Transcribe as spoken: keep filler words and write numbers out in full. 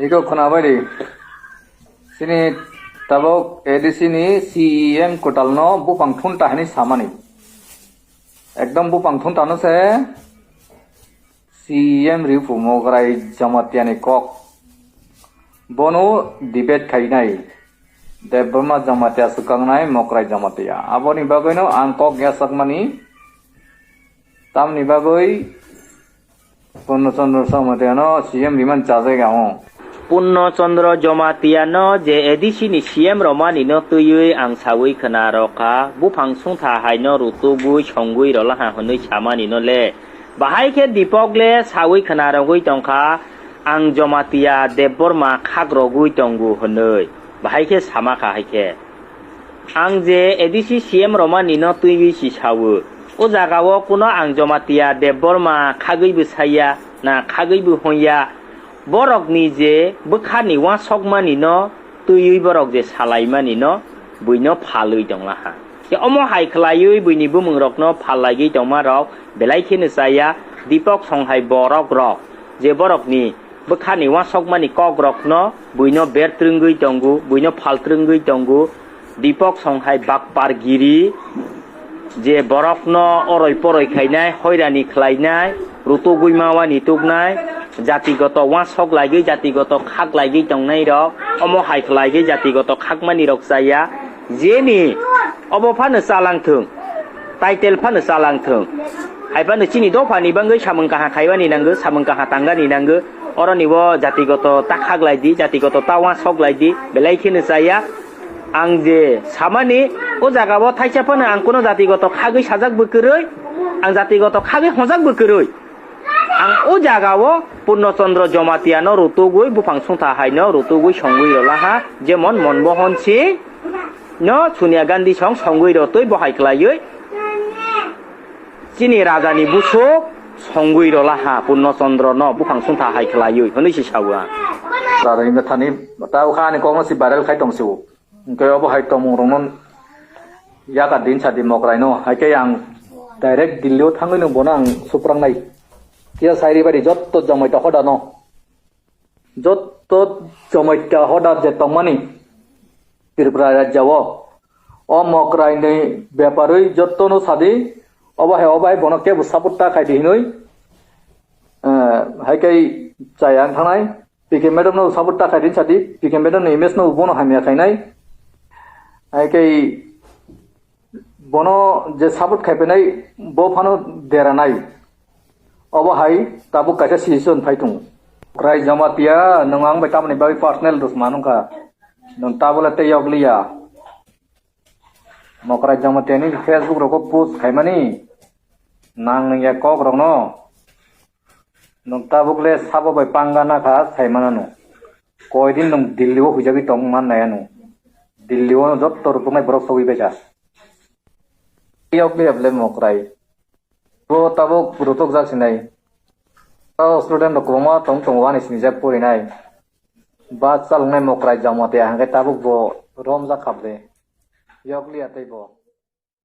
Iko khwnabai di. Chini tabuk A D C ni C E M kwtalno buphang thunta hinwi samani. Ekdom buphang thuntano se C E M Ripu Mograi Jamatia ni kok. Bono debate khainai. Debbarma Jamatia swkangnai Mograi Jamatia. Aboni bagwino ang kok yachakmani. Tamni bagwi Purno Chandra Jamatia no C M rimani chajak ang. Purno Chandra Jamatia no je A D C ni C M romani no twiwi ang sawi khwna rokha, buphang sungtha hai no rutugwi songwi rolaha hwnwi samani no le. Bahai khe Dipok le sawi khwna rogwi tongkha, ang Jamatia Debbarma khak rogwi tongo hwnwi. Bahai khe sama kha hai khe. Ang je A D C C M romani no twiwi si sawo, o jaga o kuno ang Jamatia Debbarma khagwi bo saya, na khagwi bo honya, borokni je bwkhani uansokmani no twiwi borok je salaimani no buino phalwi tonglaha. Ke omo hai khwlaiwi buini bumung rokno phallaigwi tongma rok belai kheno chaya, Dipok song hai borok rok je borokni bwkhani uansokmani kokrokno buino bertrwngwi tongo, buino phaltrwngwi tongo. Dipok song hai bakpar giri, je borokno oroi poroi khainai, hoirani khlainai, rutugwi mawani tuknai, jatigoto uansok laigwi, jatigoto khak laigwi tongnai rok, omo hai khlaigwi jatigoto khakmani rok chaya, jeni obo phano chalangthwng. Title phano chalangthwng. Hai phano chini dophani bangwi samung kaha khaibani nango, samung kaha tangani nango. Oroni bo jatigoto ta khaklai di, jatigoto ta uansok lai di, belai kheno chaya. Ang je samani, o jaga o thaisa phano ang kuno jatigoto khagwi sajak bo kwrwi, ang jatigoto khagwi hojak bo kwrwi. Ang o jaga o Purno Chandra Jamatia no rutugwi, buphang sungtha hai no rutugwi songwi rolaha, jemon Manmohan Singh no Sonia Gandhi song songwi rotwi bo hai khlaiwi. Chini rajani busuk songwi rolaha Purno Chandra no buphang sungtha hai khlaiwi hwnwi si sawa. Rajani bwthani ta ukha ani kokno si viral khai tong si o. Hwnkhe obo hai tongmung rokno yaka din sa di Mokrai no. Hai khe ang direct Delhi o thangwi no bono ang suprangnai. Kisa sairi bari jotto Jamatia hoda no. Jotto Jamatia hoda je tongmani Tripura rajya o, o Mokrai ni beparwi jotto no sadi, obo hai, obo hai bono kebo support ta khai di hinwi, eh, hai khe chaya wng thangnai. P K madam no support ta khai di sadi, P K madam ni image no bono hamya khainai. Hai khe bono je support khai penai, bo phano deranai. Obo hai tabuk kaisa situation phai tongo. Mokrai Jamatia, nwng ang bai tamoni bagwi personal dusman wngkha? Nwng tabole tei yokliya. Mokrai Jamatia ni Facebook rogo post khaimani, nang nungya kok rokno. Nwng tabuk le sabo bai pangga nakha saimano no. Koidin nwng Delhi o huijagwi tong man nai ano. Delhi o jotto rwtwknai borok sogwi baikha. Yok le Mokrai. Bo tabuk rwtwkjak sinai. O student rok kwbangma tong tongo ani sinijak porinai. Ba chalwngnai Mokrai Jamatia hwnkhe tabuk bo romjak kha ble. Yok liya tei bo.